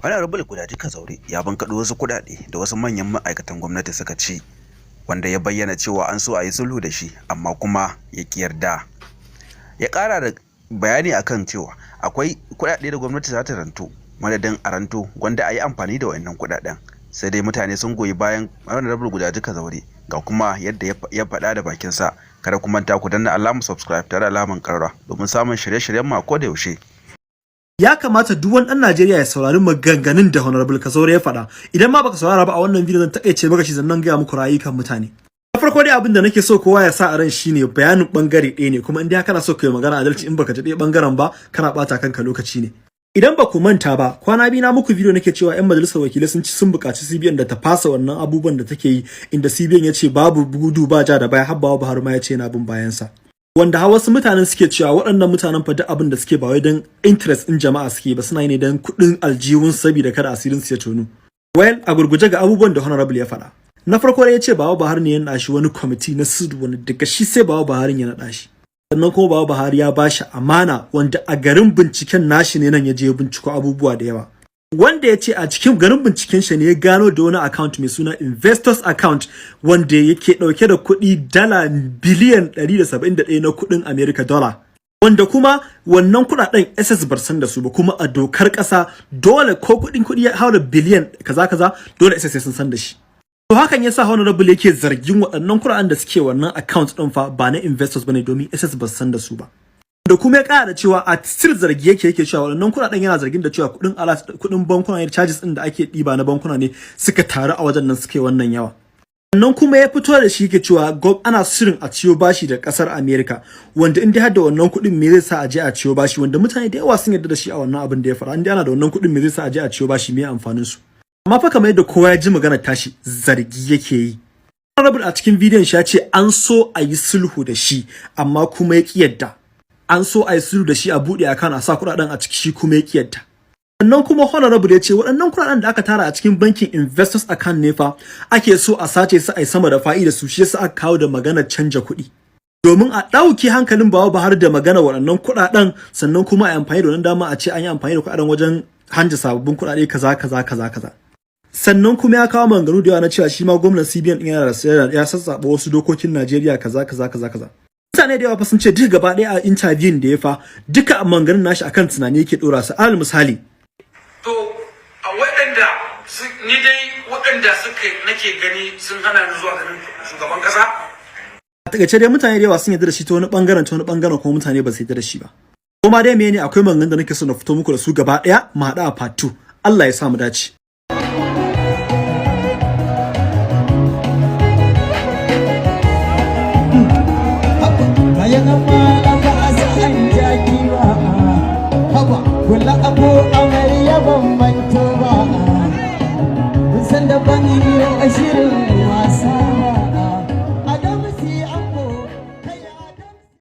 Honorable Gudaji Kazaure ya bankaɗo wasu kuɗaɗe da wasu manyan ma'aikatan gwamnati suka ci, wanda ya bayyana cewa an so a yi sulhu da shi, amma kuma ya ƙi yarda. Ya ƙara da bayani akan cewa akwai kuɗaɗe da gwamnati za ta ranto, madadin a ranto gwanda a yi amfani da waɗannan kuɗaɗen. Sai dai mutane sun goyi bayan Honorable Gudaji Kazaure, ga kuma yadda ya faɗa da bakinsa. Kada ku manta ku danna alamar subscribe tare da alamar ƙararrawa domin samun shirye-shiryen mu a koda yaushe. Ya kamata duk wani ɗan Najeriya ya saurari maganganun da Honorable Kazaure ya faɗa. Idan ma baka saurara ba, a wannan bidiyon zan takaice maka shi, sannan gaya muku rayukan mutane. Na farko dai, abin da nake so kowa ya sa a ran shine bayanin bangare ɗaya ne, kuma in dai kana so ka yi magana adalci, in baka ji ɗaya bangaren ba, kana ɓata kanka lokaci ne. Idan ba ku manta ba, kwana 2 na muku bidiyo nake cewa 'yan majalisar wakilai sun ci sun buƙaci CBN da ta fasa wannan abubuwan da take yi, inda CBN ya ce babu gudu ba ja da baya, har Baba Buhari ma ya ce yana bin bayansa. Wanda har wasu mutanen suke cewa waɗannan mutanen fa duk abin da suke ba wai don interest ɗin jama'a suke ba, suna yi ne don kuɗin aljihun, saboda kada asirin su ya tonu. Well, a gurguje ga abubuwan da Honorable ya faɗa. Na farko ya ce Baba Buhari ne ya naɗa shi wani kwamiti na sirri, wani daga shi sai Baba Buhari ya naɗa shi. Sannan kuma Baba Buhari ya bashi amana, wanda a garin binciken nashi ne nan ya je binciko abubuwa da yawa. Wanda ya ce a cikin garin binciken shi ne ya gano da wani account mai suna investors account, wanda yake dauke da kuɗi dala biliyan 171 na kuɗin America dollar. Wanda kuma wannan kuɗaɗen SS bar san da su ba, kuma a dokar ƙasa dole ko kuɗin kuɗi ya haura biliyan kaza kaza, dole SS sun san da shi. To, hakan yasa Honorable yake zargin waɗannan kuɗaɗen da suke wannan account ɗin fa ba na investors bane, domin SS ba san da su ba. Da kuma ya ƙara da cewa a still zargi yake cewa waɗannan kuɗaɗen, yana zargin da cewa kuɗin alert, kuɗin bankuna ne, charges ɗin da ake ɗiba na bankuna ne suka taru a wajen nan suke wannan yawa. Sannan kuma ya fito da shi, yake cewa ana shirin a ciyo bashi da ƙasar America, wanda in dai har da wannan kuɗin, me zai sa a je a ciyo bashi? Wanda mutane da yawa sun yarda da shi a wannan abin da ya faɗa. In dai ana da wannan kuɗin, me zai sa a je a ciyo bashi? Me amfanin su? Amma fa kamar yadda kowa ya ji magana tashi, zargi yake yi. Honorable a cikin bidiyon shi ya ce an so a yi sulhu da shi, amma kuma ya ƙi yadda. An so a yi sulhu da shi a buɗe akan a sa kuɗaɗen a ciki, shi kuma ya ƙi yadda. Sannan kuma Honorable ya ce waɗannan kuɗaɗen da aka tara a cikin bankin investors account ne fa ake so a sace su, a yi sama da fa'i da su, shi yasa aka kawo da maganar canja kuɗi. Domin a ɗauki hankalin Baba Buhari da magana waɗannan kuɗaɗen, sannan kuma a yi amfani da wannan dama a ce an yi amfani da kuɗaɗen wajen hanja sababbin kuɗaɗe, kaza kaza kaza kaza. Sannan kuma ya kawo maganganu da yawa na cewa shi ma gwamnan CBN ɗin yana da ya sassaɓa wasu dokokin Najeriya, kaza kaza kaza kaza. Mutane da yawa fa sun ce duka gaba ɗaya a interview da ya fa, duka maganganun nashi akan tunani yake ɗora su. Alal misali, To, a waɗanda ni dai waɗanda suka nake gani sun hana ni zuwa ganin shugaban ƙasa. A takaice dai, mutane da yawa sun yarda da shi ta wani bangaren, ta wani bangaren kuma mutane ba su yarda da shi ba. Kuma dai mene, akwai maganganun da nake so na fito muku da su gaba ɗaya, mu haɗu a part 2. Allah ya sa mu dace.